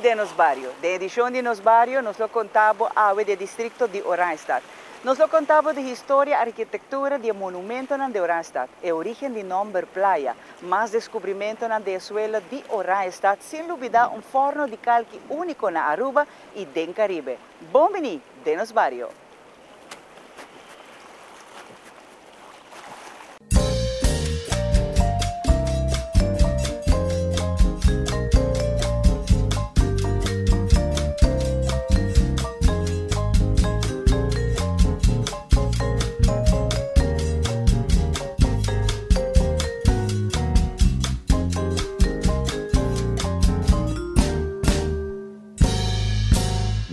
den Nos Bario. Den edicion di Nos Bario nos lo conta bo awe di e districto di Oranjestad. Nos lo conta bo di historia, arquitectura di e monumentonan di Oranjestad, e origen di nomber Playa, mas descubrimentonan di e suelo di Oranjestad sin lubida un forno di calki unico na Aruba y den Caribe. Bon bini den Nos Bario!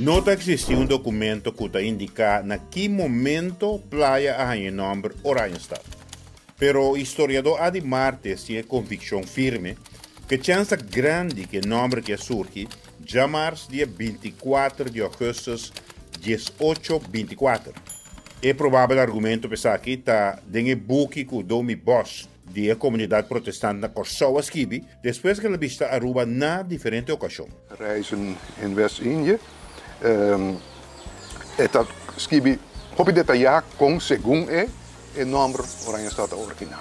No ta eksistí un dokumento ku ta indiká na ki momento playa a haña e nòmber Oranjestad. Pero historiadó Adi Martes tin e konvikshon firme ku e chèns ta grandi ku e nòmber ke a surgi djamars dia 24 di ougùstùs 1824. E probabel argumento pa esaki ta den e buki ku Domi Bosch di e komunidat protestant na Kòrsou a skibi despues ku el a bishita Aruba na diferente okashon. Reizen in West-Indië. E ta skibi hopi detayá kon segun e e nòmber Oranjestad a originá.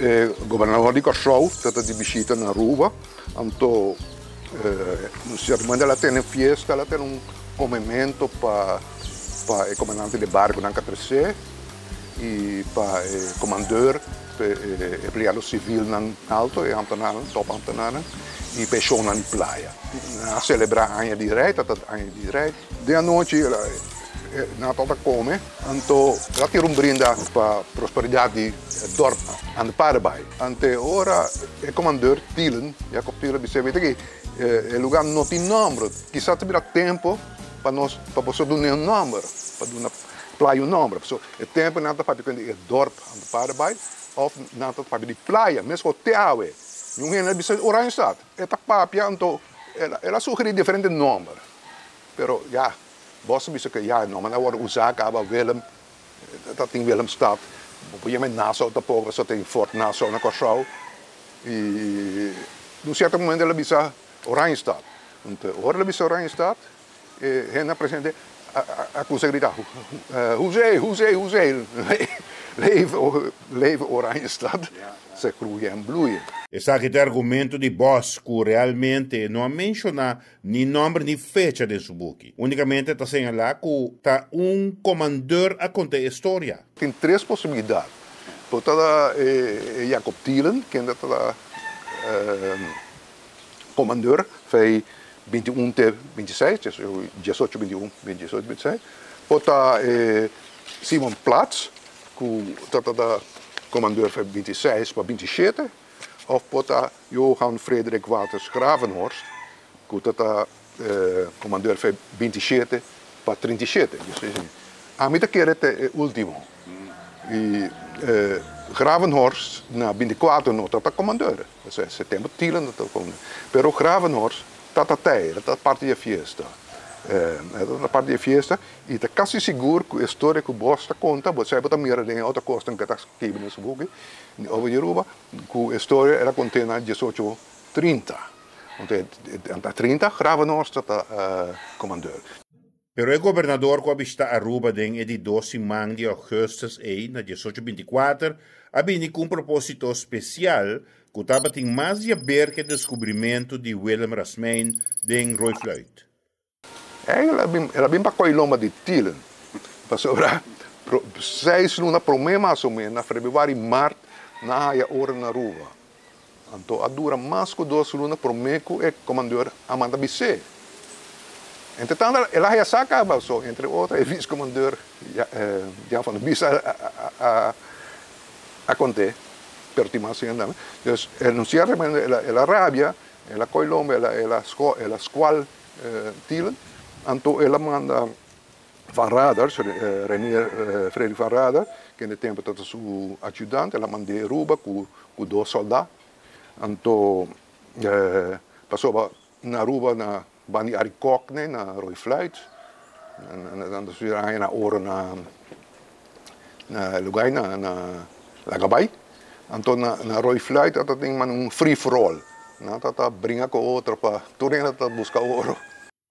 E gobernador di Kòrsou ta di bishita na Aruba. Anto un cierto momento el a tene fiesta, el a tene un comemento pa pa e comandante di barconan cu a trece y pa e comandeur, pa e empleado civilnan alto, e ambtenaarnan, top ambtenaarnan y pa e shownan di playa. Nan a celebra aña di rey, ta ta aña di rey. Den anochi el a nan a tabata come, anto el a tira un brinda pa prosperidad di e dorp aan de Paardenbaai. Ante ora e komandeur Tielen, Jacob Tielen, bis'é, Wete ki e lugá no tin nòmber. Kisas ta bira tempu pa nos, pa boso dun'é un nòmber, pa duna playa un nòmber. Pasobra e tempu nan ta papia ku e dorp aan de Paardenbaai òf nan ta papia di playa, meskos te awe. Niun hende a bisa Oranjestad. E ta papia, anto el a sugerí diferente nòmber. Pero ya, boso bisa ku ya e nòmbernan a wòrdu usá kaba, Willem, Ta tin Willemstad, bo por yama e Nassau tampoco pasobra tin Fort Nassau na Kòrsou. I un sierto momento el a bisa Oranjestad. Anto ora el a bisa Oranjestad e hendenan presente a kuminsá grita Hoezee, hoezee, hoezee, leve, leve Oranjestad, se groeien en bloeien. Esaki ta e argumento di Bos ku realmente no a menshoná Ni nomber ni fecha den su buki. Unicamente ta señala cu ta un comandeur a conta e storia. Tin tres posibilidad. Por ta e Jacob Tielen, kende ta comandeur fei 21 te 26, diesocho 21, diesocho 26. Por ta e Simon Plats, cu ta comandeur fei 26 pa 27. Of por ta Johan Frederik Waters Gravenhorst, ku ta ta komandeur fe 27 pa 37. Ami ta kere te e ultimo. I Gravenhorst na 24 no ta ta komandeur. Esei tempu Tielen ta ta komandeur. Pero Gravenhorst ta ta tei, el ta parti di e fiesta. El ta ta parti di e fiesta i ta kasi sigur ku e storia ku Bosch ta konta, bo sa bo ta mira den e otro kosnan ku e ta skibi den su buki, Over di Aruba, ku e storia el a kont'é na diesocho trinta. Anto e 30 Gravenhorst ta ta komandeur. Pero e gobernador ku a bishita Aruba den e di dos siman di ougùstùs ei na diesocho bintikuater a bini ku un propósito spesial ku tabatin mas di aber ku e deskubrimentu di Willem Rasmijn den Rooifluit. Eigenlijk el a bin pa koi lomba di Tielen, pasobra seis luna promé mas o menos, na februari, mart, nan a haya ora na Aruba. Anto a dura mas ku dos luna promé ku e komandor a manda bis'é. Entre tanto el a haya sa kaba, so entre otro e vis-komandor Jan van der Bies a kont'é, pero tin mas hende tambe. Dus en un sierto momento el a rabia, el a koi lomba, el a skual Tielen, anto el a manda Van Rader, Renier Frederik van Rader, kende tempu tabata su adjudant, el a mand'é Aruba ku dos sòldá, anto pasobra na Aruba na banda di Arikokne na Rooi Fluit, nan ta studia aña na oro na lugá na Lagabai. Anto na na Rooi Fluit tabata tin man un free for all. Nan tabata bringa ku otro pa tur hende tabata buska oro.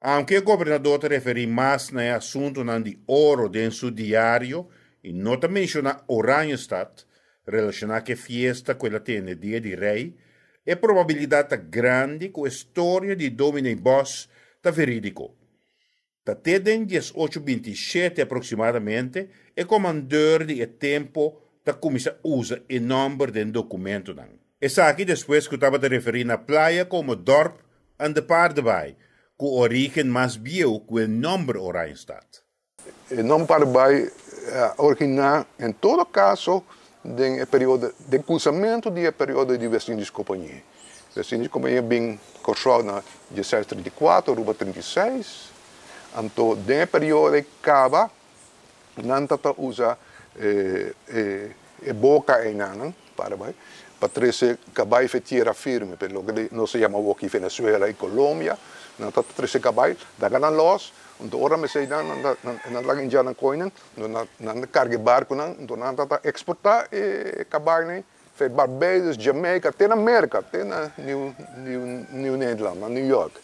Aunke e gobernador ta referí mas na e asuntunan di oro den su diario i no ta menshoná Oranjestad relashoná ku e fiesta ku el a tene dia di Rei, e probabilidat ta grandi ku e storia di Dominee Bos ta verídiko. Ta te den 1827 aproximadamente e komandeur di e tempo ta kuminsá usa e nòmber den dokumentonan. Esaki despues ku tabata referí na playa komo Dorp aan de Paardebaai, ku orígen mas bieu ku e nòmber Oranjestad. E nòmber Paardebaai a originá en todo kaso den e periodo, den kuminsamentu di e periodo di West Indies Compagnie. West Indies Compagnie a bin Kòrsou na 1634, Aruba 36. Anto den e periodo ei kaba nan ta ta usa e boka einanan, Paraguay, pa trese kabai fe tierra firme, pe loke nos ta yama awoki Venezuela i Colombia, nan ta trese kabai, daga nan lòs, anto ora mesei nan nan laga indiannan koinan, nan ta karga e barkunan, anto nan ta ta eksportá e kabainan Fe Barbados, Jamaica, te na Merca, te na New New Nederland, na New York,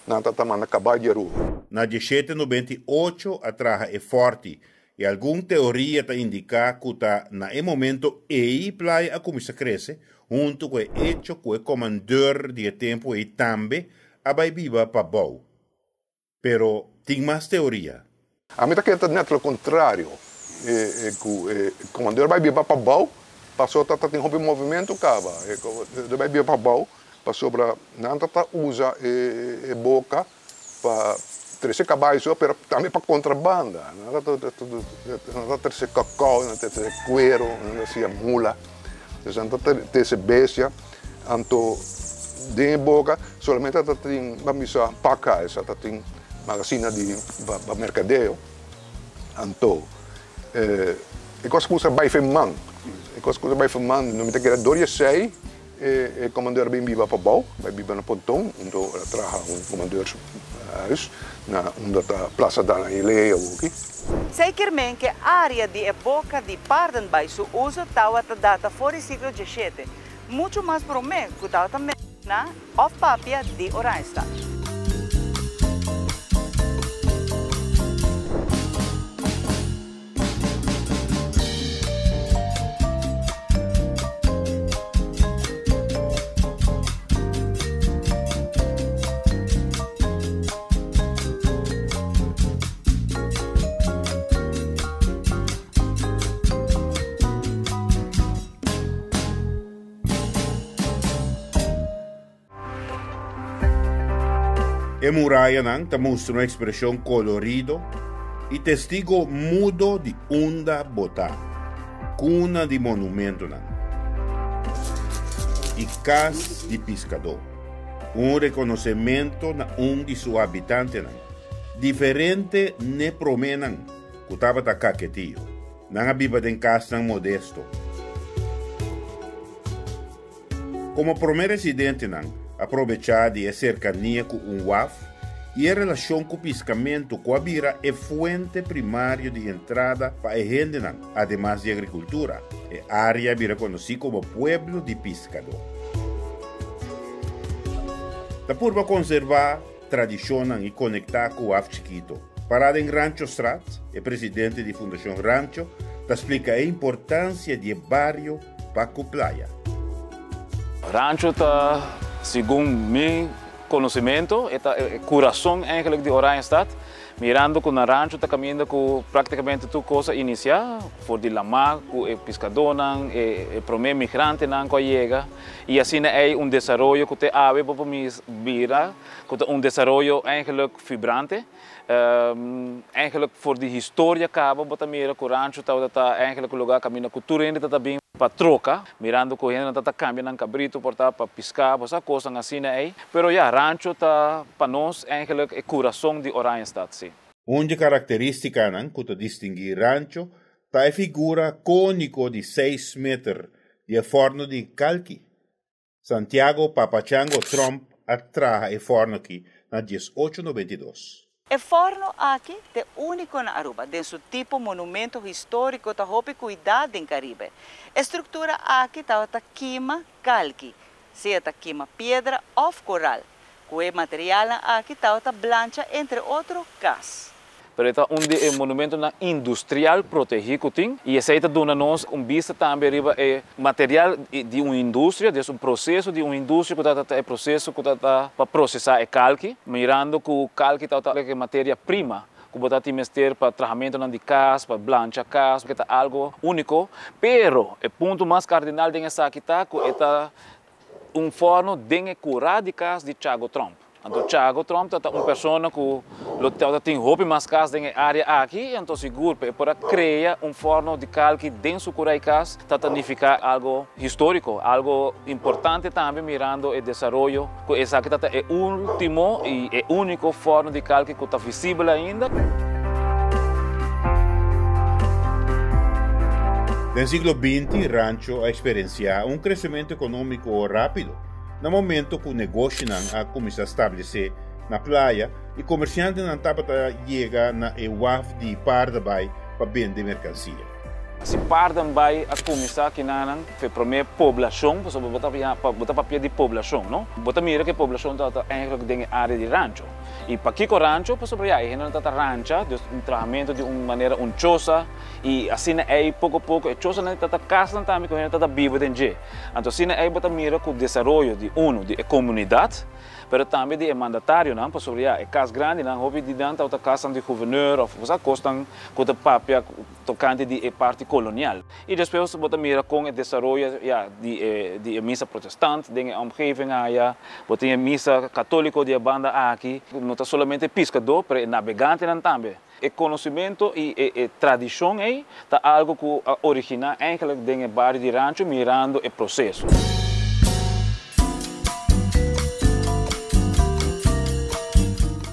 nan ta ta manda cabai di Aruba. Na 1798 a traha e fòrti i algun teoria ta indiká ku ta na e momento ei playa a kuminsá krese huntu ku e echo ku e komandeur di e tempu ei tambe a bai biba pa bou. Pero tin mas teoria. Ami ta kere ta net lo contrario, cu e comandeur bay biba pabao pasobra ta tin hopi movimento caba, e comandeur bay biba pabao pasobra nan ta ta usa e boca pa trece cabai so pero tambe pa contrabanda, nan ta trece cacao, nan ta trece cuero, nan ta hacia mula, dus nan ta trece bestia, anto den e boca solamente ta tin ban bisa pakhuis, ta tin magasina di pa merkadeo, anto e kos ku sa bai fe man, e kos ku sa bai fe man, no mi ta kere dor di esei e komandeur a bin biba pabou, bai biba na Ponton, anto el a traha un komandeurshuis na unda ta Plaza Dana Ilea awoki. Zeker men ku e área di e boka di Paardenbaai su uso tawata data for di siglo 17, muchu mas promé ku tawata menshoná òf papia di Oranjestad. E murayanan ta mustra un ekspreshon kolorido i testigo mudo di unda bo ta, kuna di monumentonan i kas di piskadó, un rekonosementu na un di su habitantenan, diferente n'e proménan ku tabata kaketio. Nan a biba den kasnan modesto. Komo promé residentenan a probechá di e serkania ku un waf i e relashon ku piskamentu ku a bira e fuente primario di entrada pa e hendenan, ademas di agrikultura. E área a bira konosí komo pueblo di piskadó. Ta purba konservá tradishonnan i konektá ku waf chikito. Pará den Ranchostraat, e presidente di Fundashon Rancho ta splika e importansia di e bario pa ku playa. Rancho ta, segun mi konosementu, e ta e kurason eigenlijk di Oranjestad. Mirando ku na Rancho ta kaminda ku praktikamente tur kos a inisiá, for di lamá ku e piskadónan, e promé migrantenan ku a yega. I asina ei un desaroyo ku te awe bo por mira ku ta un desaroyo eigenlijk vibrante. Eigenlijk for di historia kaba bo ta mira ku Rancho tabata ta eigenlijk un lugar kaminda ku tur hende ta ta bin pa troka, mirando ku hendenan ta ta kambia nan kabritu por ta pa piska, bo sa kosnan asina ei. Pero ya, Rancho ta pa nos eigenlijk e kurason di Oranjestad, si. Un di karakterístikanan ku ta distinguí Rancho ta e figura kóniko di seis meter di e fòrnu di kalki. Santiago Papa Chango Tromp a traha e fòrnu aki na 1892. E forno aki ta unico na Aruba, den su tipo monumento historico ta hopi cuida den Caribe. E structura aki ta kima kalki, sea ta kima piedra of coral. Cu e material aki ta blancha entre otro cas. Pero ta un di monumento industrial protegi cu tin y esey ta duna nos un bista tambe riba e material di un industria, di un proceso di un industria cu ta e proceso cu ta pa procesa e kalki, mirando cu kalki ta e materia prima cu bo ta mester pa trahamento di cas, pa blancha cas, cu ta algo unico, pero e punto mas cardinal di esaki ta cu ta un forno den cura di cas di Thiago Tromp. Anto, Thiago Tromp ta un persona cu tin hopi mas cas den area aki, anto sigur pa crea un forno di kalki den su cura cas, ta significa algo historico, algo importante tambe mirando e desaroyo, cu esaki ta e ultimo y e unico forno di kalki cu ta visibel ainda. Den siglo XX, Rancho a experiencia un crecemento economico rapido, na momento cu negoshi a cuminsa establece na Playa y comerciantenan tabata yega na e waf di Paardenbaai pa bende mercancia. Si Paardenbaai a cuminsa aki nan, e prome poblacion, bo ta papia di poblacion, no? Bo ta mira cu e poblacion ta eigenlijk den area di Rancho. Y pakico Rancho, pasobra ya, hende ta rancha, un trahamento di un manera un chosa, y asina ey poco poco, e chosa nan ta cas tambe cu hende ta biba den dje. Anto asina ey bo ta mira cu desaroyo di uno, di comunidad, pero tambe di mandatario nan, pasobra ya, e cas grandi nan, hopi di nan ta cas di gouverneur of bo cos cu ta papia tocante di e parte colonial. Y despues bo ta mira cu e desaroyo, ja, di misa protestant, den omgeving aya, bo tin misa catolico di banda aki, no ta solamente piscador, pero navegante nan tambe. E conocimento y tradicion ey ta algo cu a origina eigenlijk den bario di Rancho mirando e proceso.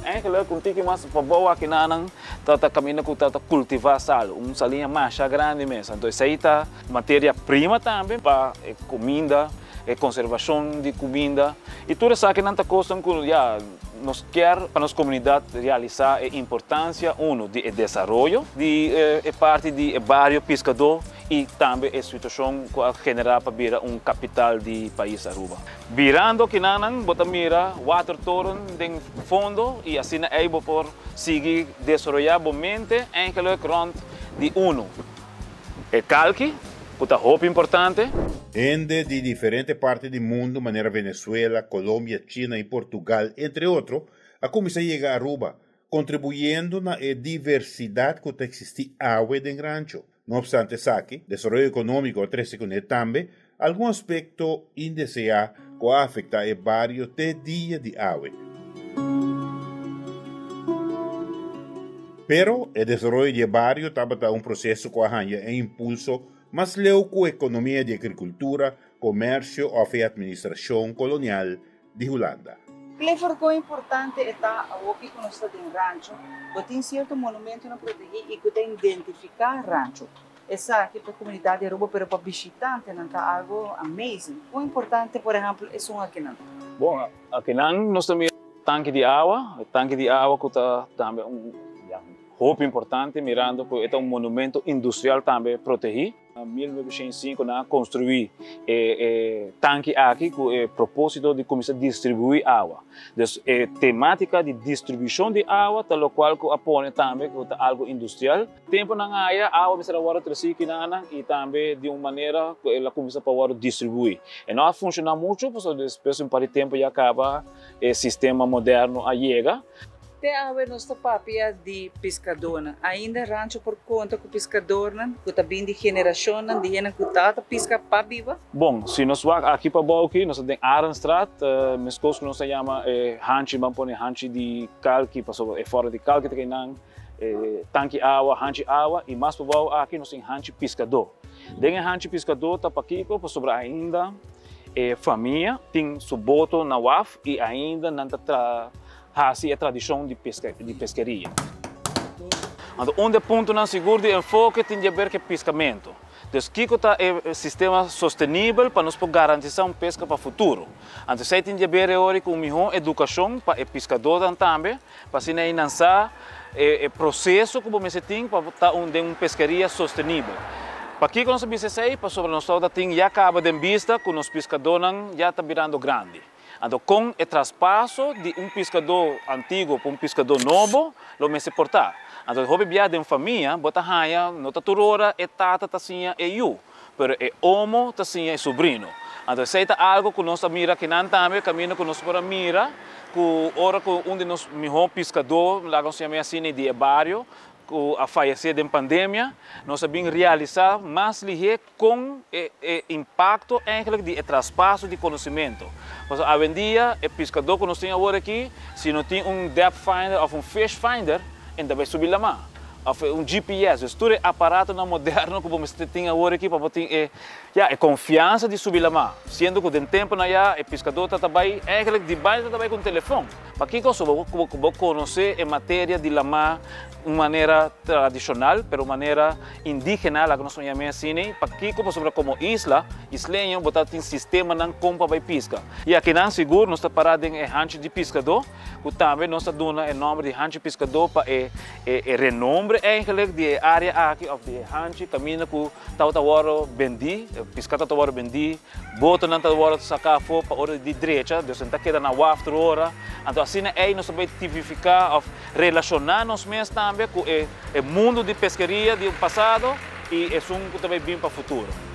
Eigenlijk un tiki mas pa bou aki nan ta caminda cu ta cultiva salo, un saliña mas grandi mes. Anto esey ta materia prima tambe pa cuminda, e conservacion di cuminda. Y tur esaki nan ta cos cu ya nos kier pa nos comunidad realisa e importancia, uno, di desaroyo di e parte di bario piscador y tambe e situacion cu a genera pa bira un capital di pais Aruba. Birando aki nan, bo ta mira Watertoren den fondo y asina ey bo por sigui desaroya bo mente eigenlijk rond di uno. E kalki, cu ta hopi importante. Hende di diferente parti di mundo, manera Venezuela, Colombia, China y Portugal, entre otro, a cuminsa yega Aruba, contribuyendo na e diversidad cu ta existi awe den Rancho. No obstante esaki, desaroyo economico a trece cu tambe algun aspecto indesea cu a afecta e bario te dia di awe. Pero e desaroyo di bario tabata un proceso cu a haya e impulso mas leu cu economia di agricultura, comercio of administracion colonial di Hulanda. Clifford, con importante ta aki cu nos ta den Rancho, bo tin cierto monumento nan protegi y cu ta identifica Rancho. Esaki pa e comunidad di Aruba, pero pa bishitante nan ta algo amazing. Con importante, por ehempel, esun aki nan? Bon, aki nan nos tin tanki di awa, tanki di awa cu ta tambe un, ja, hopi importante, mirando cu ta un monumento industrial tambe protegi. Na 1905 nan a construi e tanki aki cu e proposito di cuminsa distribui awa. Anto, e tematica di distribucion di awa, ta loke cu a pone tambe cu ta algo industrial. Tempo nan aya, awa mester a wordo treci aki nan y tambe di un manera cu el a cuminsa pa wordo distribui. E no a funciona mucho, pasobra despues un par di tempo ya caba e sistema moderno a yega. Te awe nos ta papia di piscadornan. Ainda Rancho por conta cu piscadornan, cu ta bin di generacionnan, di hende cu ta pisca pa biba? Bon, si nos wak aki pa bou aki, nos tin Arenstraat, mescos cu nos ta yama hanchi, ban pone hanchi di kalki, pasobra e forno di kalki ta nan, tanki awa, hanchi awa, y mas pa bou aki nos tin hanchi piscador. Den hanchi piscador ta pakico, pasobra ainda famia tin su boto na waf y ainda nan ta hasi e tradicion di pesca, di pesqueria. Anto, un punto nan sigur di enfoke tin di haber cu piscamento. Dus kiko ta e sistema sostenibel pa nos por garantisá un peska pa futuro? Anto esei tin di haber e ora ku un mihó edukashon pa e piskadónan tambe, pa asina ei nan sa e proseso ku bo mester tin pa ta un den un peskeria sostenibel. Pakiko nos a bisa esei? Pasobra nos tabata tin ya kaba den bista ku nos piskadónan ya ta birando grandi. Anto kon e traspaso di un piskadó antiguo pa un piskadó nobo lo mester por ta? Anto hopi bia den famia bo ta haña no ta tur ora e tata ta siña e yu, pero e omo ta siña e subrino. Anto esei ta algo ku nos a mira akinan tambe, kaminda ku nos por a mira ku ora ku un di nos mihó piskadó, laga nos yam'é asina, di e bario ku a fayesé den pandemia, nos a bin realisá mas lihé Kon e e impakto eigenlijk di e traspaso di konosementu. Pasobra awendia e piskadó ku nos tin awor aki, si no tin un depth finder òf un fish finder, e ta bai subi lamá. Òf un GPS. Dus tur e aparatonan moderno ku bo mester tin awor aki pa bo tin e, ya, e konfiansa di subi lamá. Siendo ku den tempunan ya e piskadó ta ta bai eigenlijk di bai ta ta bai ku un telefon. Pakiko? Pasobra bo bo konosé e materia di lamá un manera tradishonal, pero un manera Indígena, laga nos yam'é asina, pakiko? Pasobra komo isla, isleño, bo ta tin sistemanan kon pa bai piska. I akinan sigur nos ta pará den e hanchi di piskadó, ku tambe nos ta duna e nòmber di hanchi piskadó pa e e renombre eigenlijk di e área aki òf di e hanchi kaminda ku tabata wòrdu bendí, e piská tabata wòrdu bendí, botonan tabata wòrdu saká afó pa ora di drecha, dus nan ta keda na waf tur ora. Anto asina ei nos ta bai tipifiká òf Relashoná nos mes tambe ku e e mundu di peskeria di pasado i esun ku ta bai bin pa futuro.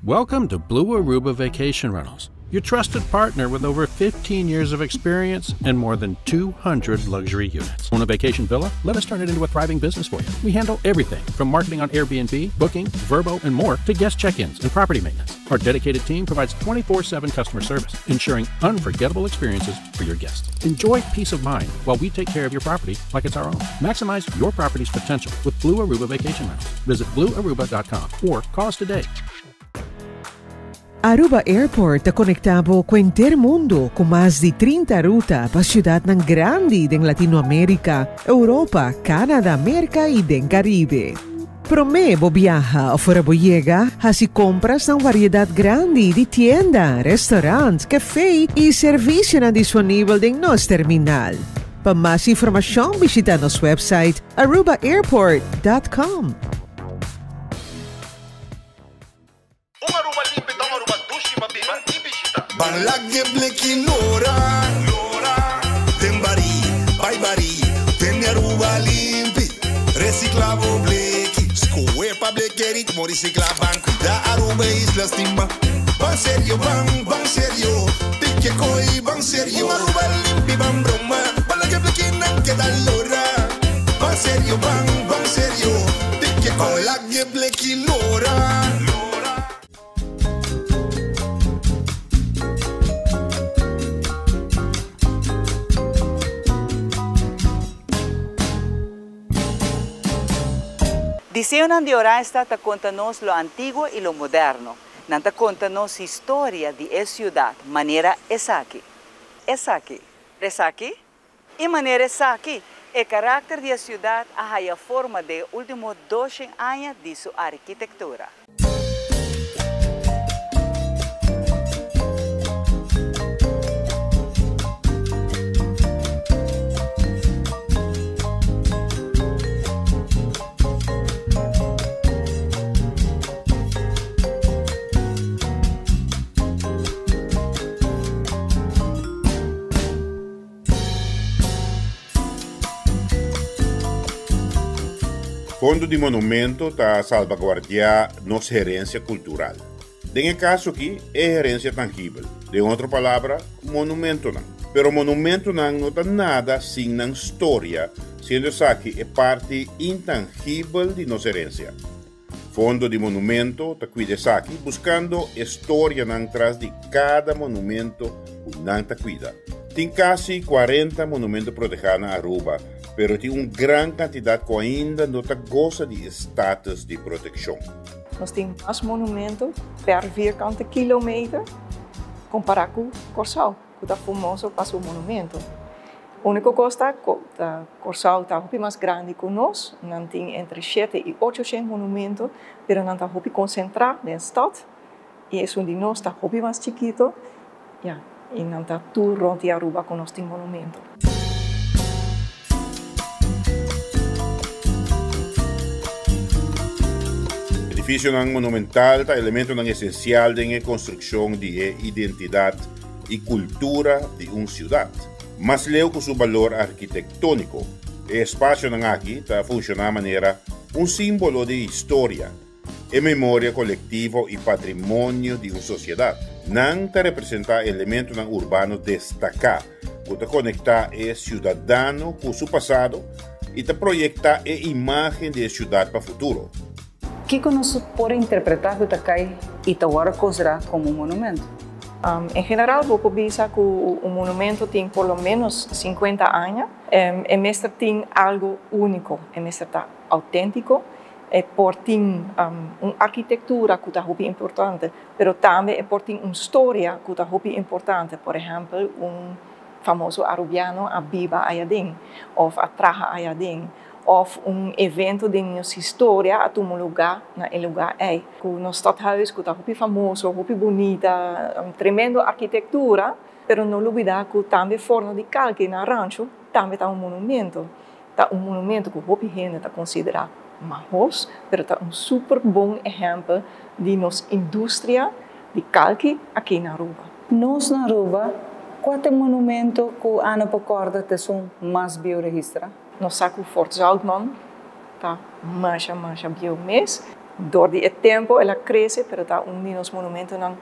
Welcome to Blue Aruba Vacation Rentals, your trusted partner with over 15 years of experience and more than 200 luxury units. Own a vacation villa? Let us turn it into a thriving business for you. We handle everything from marketing on Airbnb, booking, Vrbo, and more to guest check ins and property maintenance. Our dedicated team provides 24 7 customer service, ensuring unforgettable experiences for your guests. Enjoy peace of mind while we take care of your property like it's our own. Maximize your property's potential with Blue Aruba Vacation Rentals. Visit bluearuba.com or call us today. Aruba Airport ta conecta bo cu henter mundo cu mas di 30 ruta pa ciudadnan grandi den Latinoamerica, Europa, Canada, Merca y den Caribe. Prome bo biaha of ora bo yega, haci compras na un variedad grandi di tienda, restaurant, cafe y servicionan disponibel den nos terminal. Pa mas informacion bishita nos website arubaairport.com. Un Aruba limpi ta un Aruba dushi pa biba y bishita. Ban lag'e bleki lora, den barí, bai barí, tene Aruba limpi, recicla bo bleki, scohe pa bleke ritmo recicla, ban cuida Aruba e isla stima, ban serio, ban, ban serio, pike coy, ban serio, un Aruba limpi, ban broma, ban lag'e blekinan keda lora, ban serio, ban, ban serio, pike coy. Lag'e bleki lora. Diseñonan di Oranjestad ta konta nos lo antiguo i lo moderno. Nan ta konta nos historia di e siudat manera esaki, esaki, esaki i manera esaki. E karakter di e siudat a haya forma den e ultimo doshen aña di su arkitektura. Fondo di Monumento ta salbaguardiá nos herensia kultural. Den e kaso akí, e herensia tangibel, den otro palabra, monumentonan. Pero monumentonan no ta nada sin nan storia, siendo esaki e parti intangibel di nos herencia. Fondo di Monumento ta cuida esaki buscando e storianan tras di cada monumento cu nan ta cuida. Tin casi cuarenta monumento proteha na Aruba, pero tin un gran cantidad cu ainda no ta goza di e status di proteccion. Nos tin mas monumento per vierkante kilometer compara cu Corsou, cu ta famoso pa su monumento. Unico cos ta cu Corsou ta hopi mas grandi cu nos, nan tin entre shete y ocho shen monumento, pero nan ta hopi concentra den stad y esun di nos ta hopi mas chikito, ya, y nan ta tur rond di Aruba cu nos tin monumento. Edificionan monumental ta elementonan esencial den e construccion di e identidad y cultura di un ciudad. Mas leu cu su balor arkitectonico, e espacionan aki ta funciona manera un simbolo di historia, e memoria colectivo y patrimonio di un sociedad. Nan ta representa elementonan urbano destaca cu ta conecta e ciudadano cu su pasado y ta proyecta e imagen di e ciudad pa futuro. Kico nos por interpreta cu ta cay y ta wordo considera como un monumento? En general, bo por bisa cu un monumento tin por lo menos 50 aña. E mester tin algo unico, e mester ta autentico, e por tin un arquitectura cu ta hopi importante, pero tambe e por tin un storia cu ta hopi importante. Por ehempel, un famoso arubiano a biba ayaden, of a traha ayaden, of un evento di nos historia a tuma luga na e luga ey. Cu nos stadhuis, cu ta hopi famoso, hopi bunita, un tremendo arquitectura, pero no lubida cu tambe Forno di Kalki na Rancho tambe ta un monumento. Ta un monumento cu hopi hende ta considera mahos, pero ta un super bon ehempel di nos industria di kalki aki na Aruba. Nos na Aruba, cua ta e monumento cu Ana por corda ta esun mas bieu registra? Nos sa cu Fort Zoutman ta masha masha bieu mes. Door di e tempo el a crece, pero ta un di nos monumentonan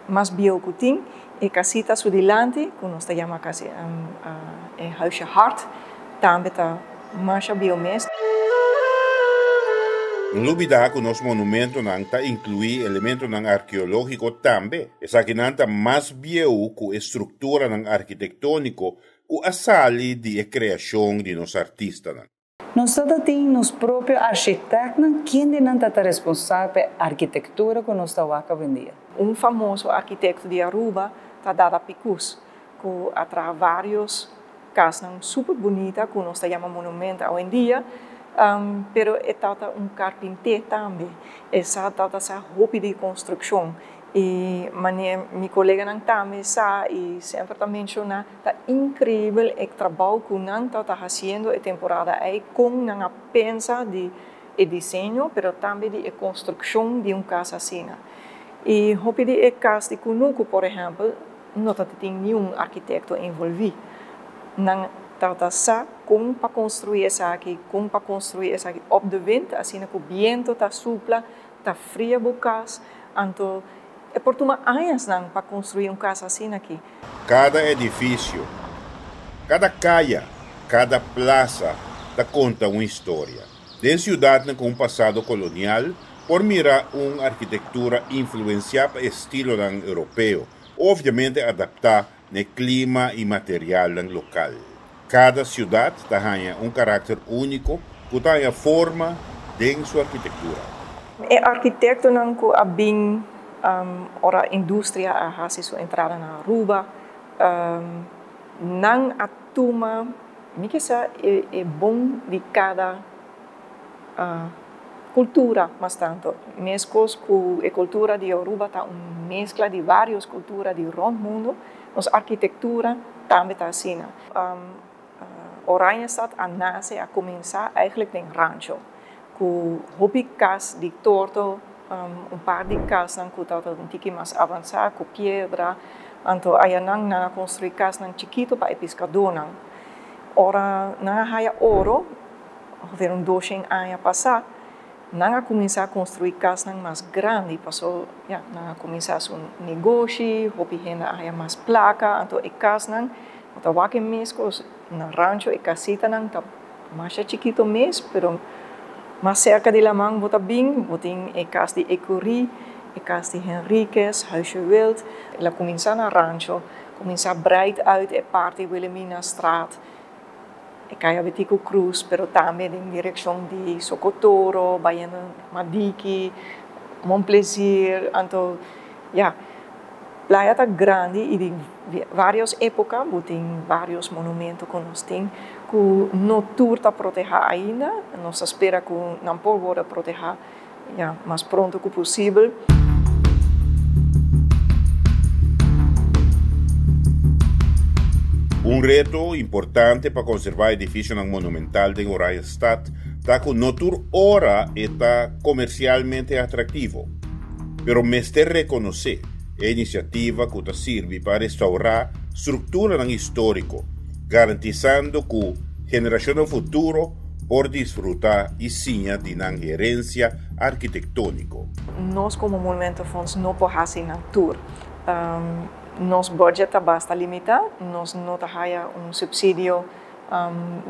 mas bieu cu tin. E casita su dilanti, cu nos ta yama casi e Huisje Hart, tambe ta masha bieu mes. No lubida cu nos monumentonan ta inclui elementonan arkeologico tambe. Esakinan ta mas bieu cu e structuranan arkitectonico cu a sali di e creacion di nos artistanan. Nos ta ta tin nos propio architectnan, kendenan ta ta responsabel pa e arquitectura cu nos ta wak awendia? Un famoso arquitecto di Aruba ta Dada Picus, cu a traha varios casnan super bunita cu nos ta yama monumento awendia, pero e tata un carpinté tambe. E sa tata sa hopi di construccion y mane mi coleganan tambe sa y semper ta menciona, ta increibel e trabou cu nan tata haciendo e temporada ey, con nan a pensa di e diseño, pero tambe di e construccion di un cas asina. Y hopi di e cas di cunucu, por ehempel, no ta tin niun arquitecto envolvi. Nan tata sa con pa construi esaki, con pa construi esaki op de wind, asina cu biento ta supla, ta fria bo cas, anto e por tuma añanan pa construi un cas asina aki. Cada edificio, cada caya, cada plaza ta conta un historia. Den ciudad cu un pasado colonial, por mira un arquitectura influencia pa estilonan europeo, obviamente adapta na clima y material local. Cada ciudad ta un caracter unico cu ta forma den su arquitectura. E arquitectonan cu a bin ora industria a haci su entrada na Aruba, nan a tuma, mi kier sa, e bon di cada cultura mas tanto. Mescos cu e cultura di Aruba ta un mezcla di varios cultura di rond mundo, nos arquitectura tambe ta asina. Oranjestad a nace, a cuminsa eigenlijk den Rancho, cu hopi cas di torto, un par di casnan cu tabata un tiki mas avansa, cu piedra, anto ayanan nan a construi casnan chikito pa e piscadonan. Ora nan a haya oro, ongeveer un 200 aña pasa, nan a cuminsa construi casnan mas grandi, paso ja, nan a cuminsa su negoshi, hopi hende a haya mas placa, anto e casnan Bo ta wak e mes kos na Rancho, e kasitanan ta masha chikito mes, pero mas serka di laman bo ta bin, bo tin e kas di Ecury, e kas di Henriquez, Huisje Wild. El a kuminsá na Rancho, kuminsá breid uit e parti Wilhelminastraat, e Kaya Betico Croes, pero tambe den direkshon di Socotoro, bayendo Madiki, Mon Plaisir, anto ya. Playa ta grandi y di varios epoca, bo tin varios monumento cu nos tin cu no tur ta proteha ainda, nos ta spera cu nan por wordo proteha ya mas pronto cu posibel. Un reto importante pa konservá edifisionan monumental den Oranjestad ta ku no tur ora e ta komersialmente atraktivo. Pero mester rekonosé e inisiativa ku ta sirbi pa restourá strukturanan históriko, garantisando ku generashonnan futuro por disfrutá i siña di nan herensia arkitektóniko. Nos komo Monumentenfonds no por hasi nan tur. Nos budget ta basta limitá, nos no ta haya un supsidio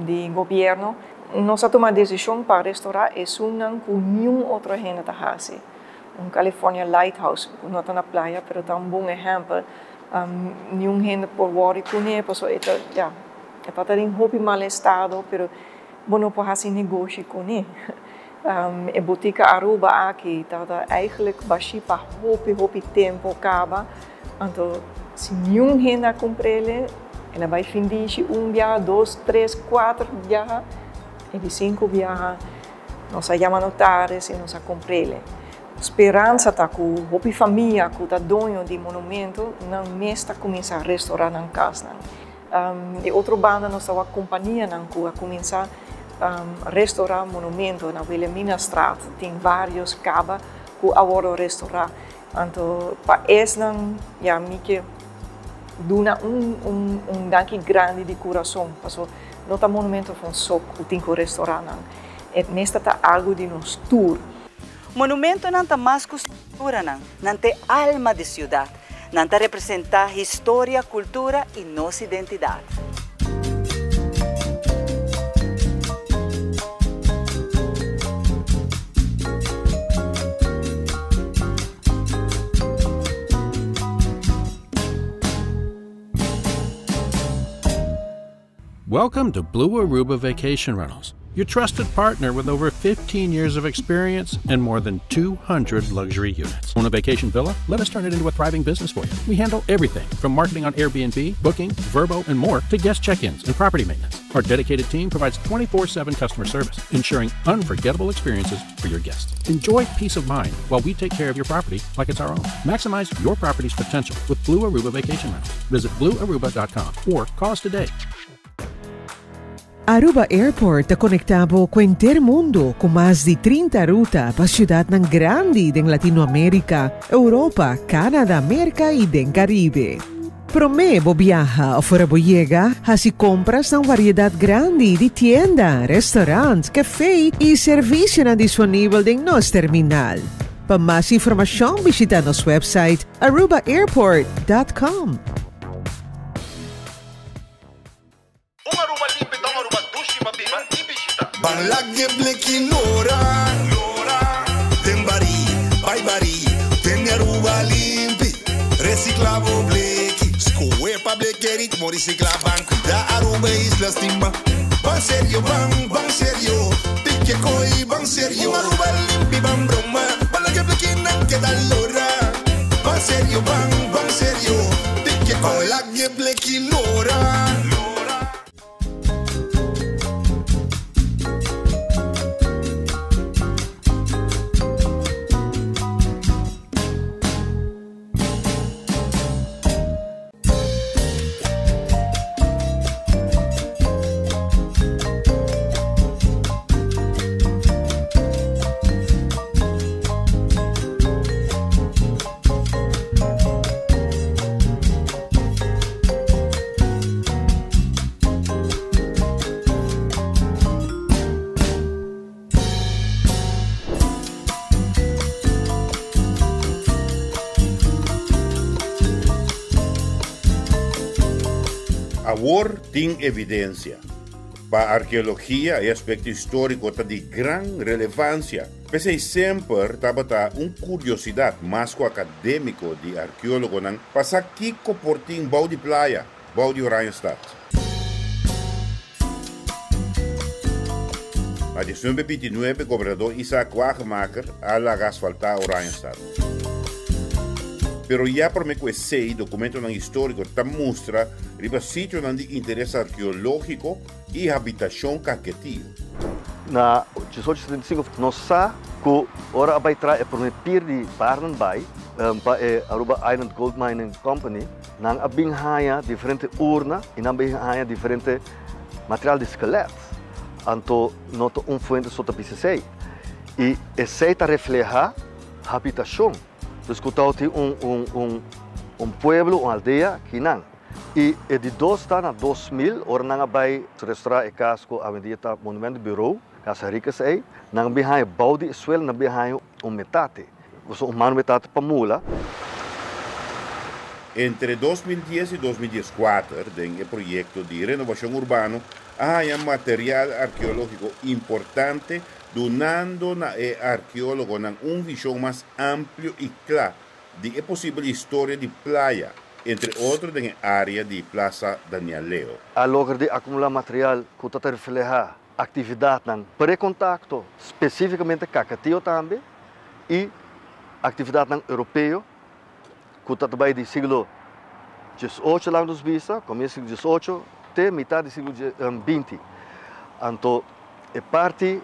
di gobièrnu. Nos a tuma desishon pa restorá esunnan ku niun otro hende ta hasi. Un California Lighthouse, ku no ta na playa pero ta un bon ehèmpel, niun hende por wòri kuné pasobra e ta, ya, e ta den hopi mal estado pero bo no por hasi negoshi kuné. E botika Aruba aki tabata eigenlijk bashí pa hopi hopi tempu kaba, anto si niun hende a kumpr'el, el a bai findishi un biaha, dos, tres, kuater biaha, e di sinku biaha nos a yama notaris i nos a kumpr'el. Speransa ta ku hopi famia ku ta doño di monumento nan mes ta kuminsá restorá nan kasnan. Di otro banda nos ta wak kompanianan ku a kuminsá restorá monumento. Na Wilhelminastraat tin vários kaba ku a wòrdu restorá. Anto pa esnan ya mi ke duna un un danki grandi di kurason paso no ta Monumentenfonds so ku tin ku restorá nan. E mester ta algu di nos tur. Monumentonan ta mas ku strukturanan, nan ta e alma di siudat. Nan ta representá historia, kultura i nos identidat. Welcome to Blue Aruba Vacation Rentals, your trusted partner with over 15 years of experience and more than 200 luxury units. Own a vacation villa? Let us turn it into a thriving business for you. We handle everything from marketing on Airbnb, booking, Vrbo, and more to guest check ins and property maintenance. Our dedicated team provides 24 7 customer service, ensuring unforgettable experiences for your guests. Enjoy peace of mind while we take care of your property like it's our own. Maximize your property's potential with Blue Aruba Vacation Rentals. Visit bluearuba.com or call us today. Aruba Airport ta conecta bo cu henter mundo cu mas di 30 ruta pa ciudadnan grandi den Latinoamerica, Europa, Canada, Merca y den Caribe. Prome bo biaha of ora bo yega, haci compras na un variedad grandi di tienda, restaurant, cafe y servicionan disponibel den nos terminal. Pa mas informacion bishita nos website arubaairport.com. Un Aruba limpi ta un Aruba dushi pa biba y bishita. Ban lag'e bleki lora, den barí, bai barí, tene Aruba limpi, recicla bo bleki, scohe pa bleke ritmo recicla, ban cuida Aruba e isla stima, ban serio, ban, ban serio, pike coy, ban serio, un Aruba limpi, ban broma, ban lag'e blekinan keda lora, ban serio, ban, ban serio, pike coy, lag'e bleki lora. Awor tin evidensia. Pa arkeologia e aspekto históriko ta di gran relevansia. P'esei semper tabata un kuriosidat mas ku akadémiko di arkeólogonan pa sa kiko por tin bou di playa, bou di Oranjestad. Na 1929 gobernador Isaac Wagemaker a laga asfaltá Oranjestad. Pero ya promé ku esei dokumentonan históriko ta mustra riba sitionan di interes arkeológiko i habitashon Kaketio. Na 1875 nos sa ku ora a bai traha e promé pier di Barnenbaai pa e Aruba Island Gold Mining Company, nan a bin haña diferente urna i nan bin haña diferente material di skelet. Anto no ta un fuente so ta bisa esei. I esei ta reflehá habitashon. Dus ku tabatin un un un un pueblo, un aldea kinan. I e di dos ta na 2000 ora nan a bai restorá e kas ku awendia ta Monumento Bureau, Casa Henriquez ei, nan a bin haña bou di e suela nan a bin haña un metate, un mano metate pa mula. Entre 2010 i 2014 den e proyekto di renovashon urbano a haña material arkeológiko importante dunando na e arkeólogonan un vishon mas amplio i kla di e posibel historia di Playa, entre otro den e área di Plaza Daniel Leo. A logra di akumulá material ku ta ta reflehá aktividatnan prekontakto, spesífikamente Kakatio tambe, i aktividatnan europeo ku ta ta bai di siglo diesocho laga nos bisa, komienso di siglo diesocho te mitad di siglo binti. Anto e parti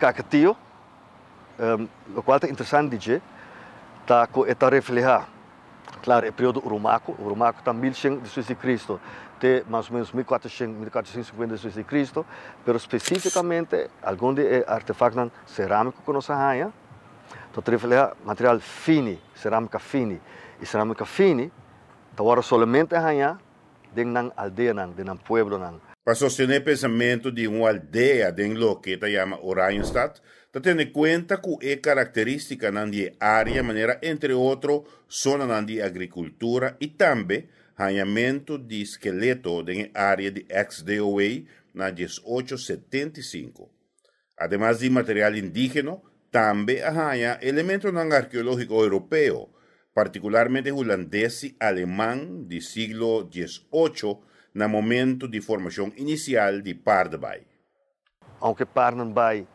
Kakatio, lokual ta interesante di dje, ta ku e ta reflehá, klaro, e periodo Urumako, Urumako ta 1100 despues di Kristu te mas o ménos 1400, 1450 despues di Kristu, pero spesífikamente algun di e artefaktonan serámiko ku nos a haña ta reflehá material fini, serámika fini. I serámika fini ta wòrdu solamente hañá den nan aldeanan, den nan pueblonan. Pa sostené pensamentu di un aldea den loke ta yama Oranjestad, ta tene kuenta ku e karakterístikanan di e área manera entre otro zonanan di agrikultura i tambe hañamentu di skeleto den e área di ex-DOA na 1875. Ademas di material indígeno, tambe a haña elementonan arkeológiko europeo, partikularmente hulandes i aleman di siglo 18 na momentu di formashon inisial di Paardenbaai. Aunke Paardenbaai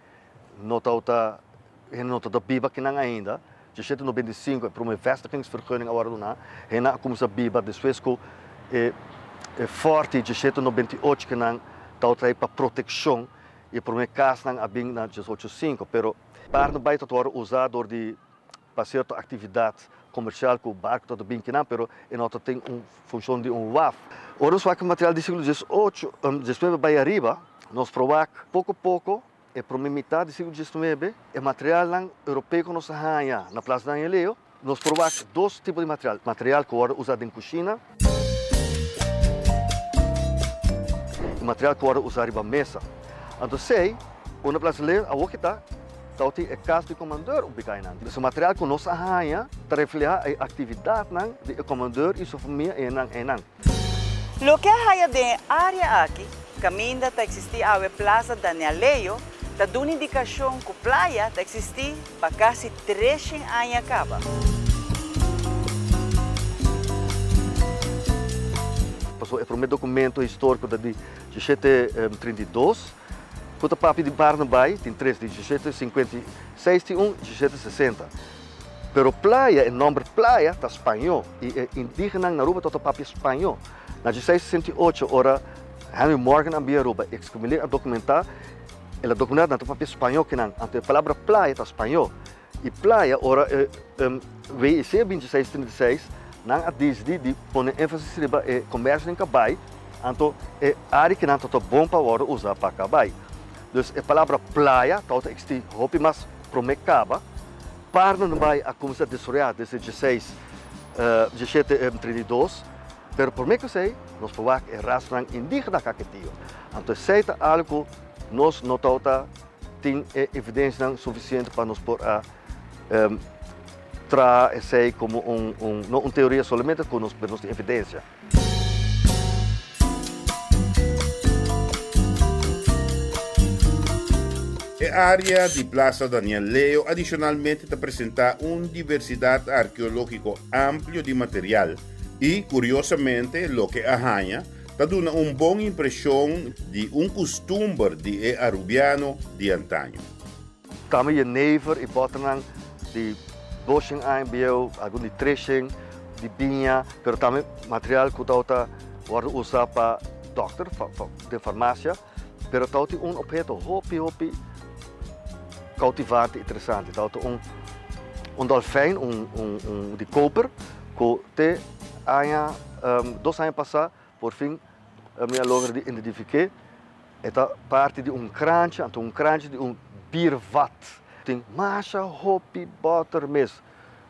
no tabata, hende no tabata biba akinan ainda, 1795 e prome vestigingsvergunning a wòrdu duná, hende a kuminsá biba despues ku e fòrti 1798 kinan tabata traí pa protekshon. E prome kasnan a bin na 1805, pero Paardenbaai ta wòrdu usá dor di pa sierto aktividat komersial ku barku ta bin kinan, pero e no ta tin un funshon di un waf. Ora nos wak material di siglo 18, 19 bai ariba, nos por wak poko poko e prome mitat di siglo 19 e materialnan europeo ku nos a haña na Plaza Daniel Leo. Nos por wak dos tipo di material, material ku wòrdu usá den kushina i material ku wòrdu usá riba mesa. Anto esei, unda Plaza Leo awor ki ta, tabatin e kas di komandor ubiká einan. Su material ku nos a haña ta reflehá e aktividatnan di e komandor i su famia einan einan. Loke a haya den e área aki, kaminda ta eksistí awe Plaza Daniel Leo, ta duna indikashon ku playa ta eksistí pa kasi 300 aña kaba. Pasobra e promé dokumento históriko ta di 1732, ku ta papia di Barnabai, tin tres, di 1756 tin un, 1760. Pero playa, e nòmber playa ta spañó i e indígenan na Aruba tabata papia spañó. Na 1668 ora Henry Morgan a bia Aruba, e ekskumiler a dokumentá, el a dokumentá nan ta papia spañó kinan, anto e palabra playa ta spañó. I playa ora e WIC a bin 1636, nan a disidí di pone énfasis riba e komèrsio den kabai, anto e área kinan tabata bon pa wòrdu usá pa kabai. Dus e palabra playa tabata eksistí hopi mas promé kaba. Paardenbaai a kuminsá desaroyá desde 1732, pero promé ku esei nos por wak e rasnan indígena Kaketio. Anto esei ta algu ku nos no tabata tin e evidensianan sufisiente pa nos por a traha esei komo un, no un teoria solamente, ku nos, pero nos tin evidensia. E área di Plaza Daniel Leo adishonalmente ta presentá un diversidat arkeológiko amplio di material i, kuriosamente, loke a haña ta duna un bon impreshon di un kustumber di e arubiano di antaño. Tambe jenever i bòternan di doshen aña bieu, algun di treshen, di biña, pero tambe material ku tabata wòrdu usá pa dòkter, den farmasia. Pero tabatin un obheto hopi hopi koutivante i interesante. Tabata un un dolfijn, un un un di koper, ku te aña dos aña pasá por fin mi a logra di identifiké. E ta parti di un kranchi, anto un kranchi di un biervat. Tin masha hopi bòter mes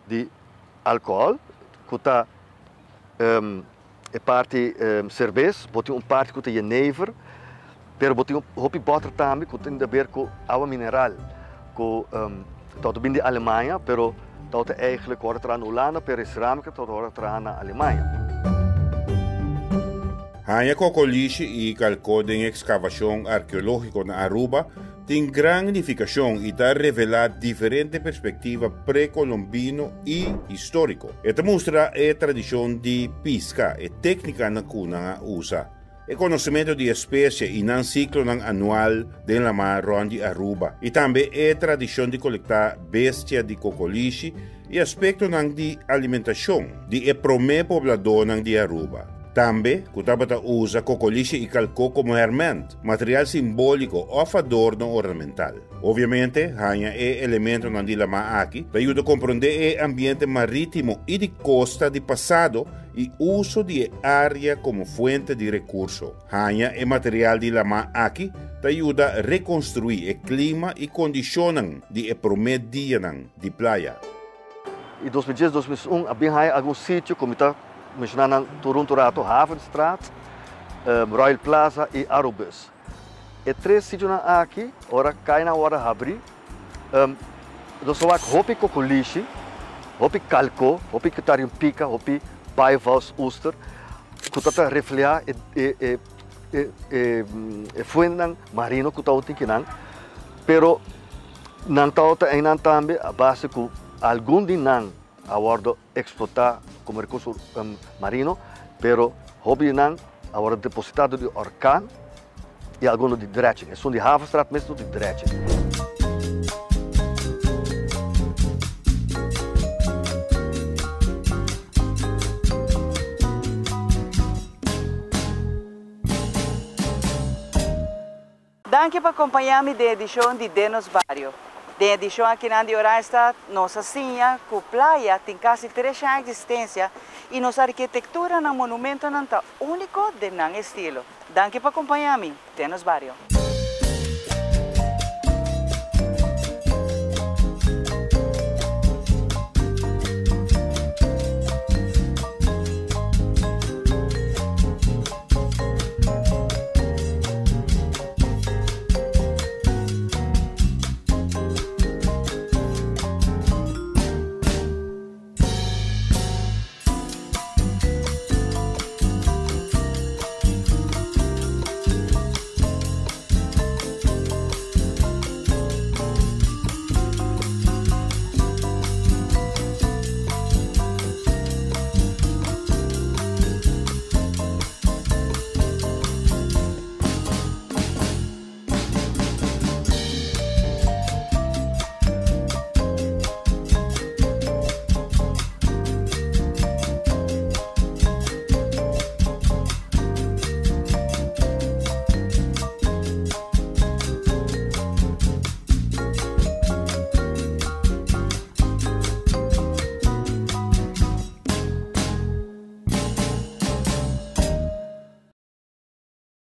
di alkohòl ku ta e parti serbes, bo tin un parti ku ta jenever, pero bo tin hopi bòter tambe ku tin di aber ku awa mineral ku tabata bin di Alemania, pero tabata eigentlik wòrdu traha na Hulanda, pero e serámika tabata wòrdu traha na Alemania. Haña kokolishi i kalkó den ekskavashon arkeológiko na Aruba tin gran nifikashon i ta revelá diferente perspektiva prekolombino i históriko. E ta mustra e tradishon di piska, e téknikanan ku nan a usa, e konosementu di espesie i nan siklonan anual den lamá rònt di Aruba, i tambe e tradishon di kolektá bestia di kokolishi i aspektonan di alimentashon di e promé pobladónan di Aruba. Tambe ku tabata usa kokolishi i kalkó komo hèrmènt, material simbóliko òf adorno ornamental. Obviamente, haña e elementonan di lamá aki ta yuda komprondé e ambiente marítimo i di kosta di pasado i uso di e área komo fuente di rekurso. Haña e material di lamá aki ta yuda rekonstruí e klima i kondishonnan di e promé dianan di playa. I 2010, 2001 a bin haña algun sitio ku mi ta menshoná nan tur un tur rato, Havenstraat, Royal Plaza i Arubus. E tres sitionan aki, ora kainan wòrdu habrí, nos a wak hopi kokolishi, hopi kalko, hopi kutarion pika, hopi bivalves oester, ku ta ta reflehá e e fuentenan marino ku tabatin kinan, pero nan tabata einan tambe a base ku algun di nan a wòrdu eksplotá komo rekurso marino, pero hopi di nan a wòrdu depositá dor di orkan i algun dor di dredging. Esun di Havenstraat mes dor di dredging. Danki pa kompañá mi den edishon di Den Nos Bario. Den edishon akinan di Oranjestad nos a siña ku playa tin kasi tres aña eksistensia i nos arkitektura nan monumentonan ta úniko den nan estilo. Danki pa kompañá mi den nos bario.